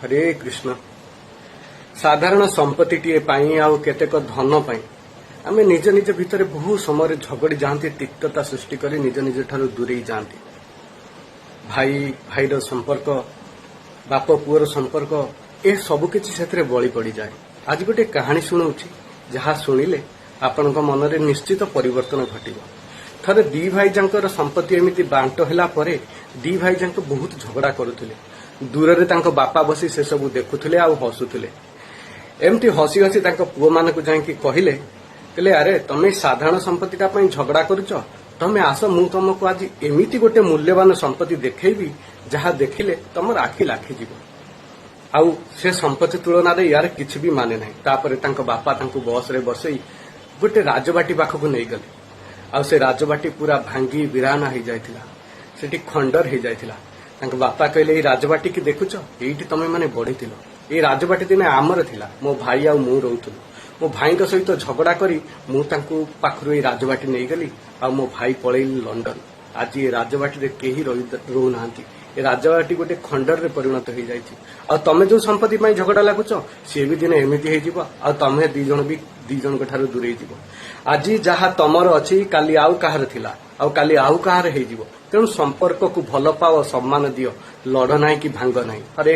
ହରେ କୃଷ୍ଣ। ସାଧାରଣ ସମ୍ପତ୍ତିଟିଏ ପାଇଁ ଆଉ କେତେକ ଧନ ପାଇଁ ଆମେ ନିଜ ନିଜ ଭିତରେ ବହୁ ସମୟରେ ଝଗଡ଼ି ଯାଆନ୍ତି, ତିକ୍ତତା ସୃଷ୍ଟି କରି ନିଜ ନିଜ ଠାରୁ ଦୂରେଇ ଯାଆନ୍ତି। ଭାଇ ଭାଇର ସମ୍ପର୍କ, ବାପ ପୁଅର ସମ୍ପର୍କ, ଏ ସବୁ କିଛି ସେଥିରେ ବଳି ପଡ଼ିଯାଏ। ଆଜି ଗୋଟେ କାହାଣୀ ଶୁଣଉଛି, ଯାହା ଶୁଣିଲେ ଆପଣଙ୍କ ମନରେ ନିଶ୍ଚିତ ପରିବର୍ତ୍ତନ ଘଟିବ। ଥରେ ଦି ଭାଇ ଯାଙ୍କର ସମ୍ପତ୍ତି ଏମିତି ବାଣ୍ଟ ହେଲା ପରେ ଦି ଭାଇ ଯାଙ୍କ ବହୁତ ଝଗଡ଼ା କରୁଥିଲେ। ଦୂରରେ ତାଙ୍କ ବାପା ବସି ସେସବୁ ଦେଖୁଥିଲେ ଆଉ ହସୁଥିଲେ। ଏମିତି ହସି ହସି ତାଙ୍କ ପୁଅମାନଙ୍କୁ ଯାଇକି କହିଲେ, କହିଲେ, "ଆରେ, ତମେ ସାଧାରଣ ସମ୍ପତ୍ତିଟା ପାଇଁ ଝଗଡ଼ା କରୁଛ? ତମେ ଆସ, ମୁଁ ତମକୁ ଆଜି ଏମିତି ଗୋଟେ ମୂଲ୍ୟବାନ ସମ୍ପତ୍ତି ଦେଖେଇବି, ଯାହା ଦେଖିଲେ ତମର ଆଖି ଲାଖିଯିବ ଆଉ ସେ ସମ୍ପତ୍ତି ତୁଳନାରେ ୟାର କିଛି ବି ମାନେ ନାହିଁ।" ତାପରେ ତାଙ୍କ ବାପା ତାଙ୍କୁ ବସରେ ବସେଇ ଗୋଟେ ରାଜବାଟୀ ପାଖକୁ ନେଇଗଲେ। ଆଉ ସେ ରାଜବାଟୀ ପୁରା ଭାଙ୍ଗି ବିରାନା ହେଇଯାଇଥିଲା, ସେଠି ଖଣ୍ଡର ହେଇଯାଇଥିଲା। ତାଙ୍କ ବାପା କହିଲେ, "ଏଇ ରାଜବାଟୀକି ଦେଖୁଛ? ଏଇଠି ତମେ ମାନେ ବଢିଥିଲ। ଏଇ ରାଜବାଟୀ ଦିନେ ଆମର ଥିଲା। ମୋ ଭାଇ ଆଉ ମୁଁ ରହୁଥିଲୁ। ମୋ ଭାଇଙ୍କ ସହିତ ଝଗଡ଼ା କରି ମୁଁ ତାଙ୍କୁ ପାଖରୁ ଏଇ ରାଜବାଟୀ ନେଇଗଲି ଆଉ ମୋ ଭାଇ ପଳେଇଲେ ଲଣ୍ଡନ। ଆଜି ଏ ରାଜବାଟୀରେ କେହି ରହୁନାହାନ୍ତି। ଏ ରାଜବାଟୀ ଗୋଟେ ଖଣ୍ଡରରେ ପରିଣତ ହେଇଯାଇଛି। ଆଉ ତମେ ଯୋଉ ସମ୍ପତ୍ତି ପାଇଁ ଝଗଡ଼ା ଲାଗୁଛ, ସିଏ ବି ଦିନେ ଏମିତି ହେଇଯିବ ଆଉ ତମେ ଦି ଜଣ ବି ଦି ଜଣଙ୍କ ଠାରୁ ଦୂରେଇ ଯିବ। ଆଜି ଯାହା ତମର ଅଛି, କାଲି ଆଉ କାହାର ଥିଲା ଆଉ କାଲି ଆଉ କାହାର ହେଇଯିବ। ତେଣୁ ସମ୍ପର୍କକୁ ଭଲ ପାଅ, ସମ୍ମାନ ଦିଅ, ଲଢ ନାହିଁ କି ଭାଙ୍ଗ ନାହିଁ।" ହରେ।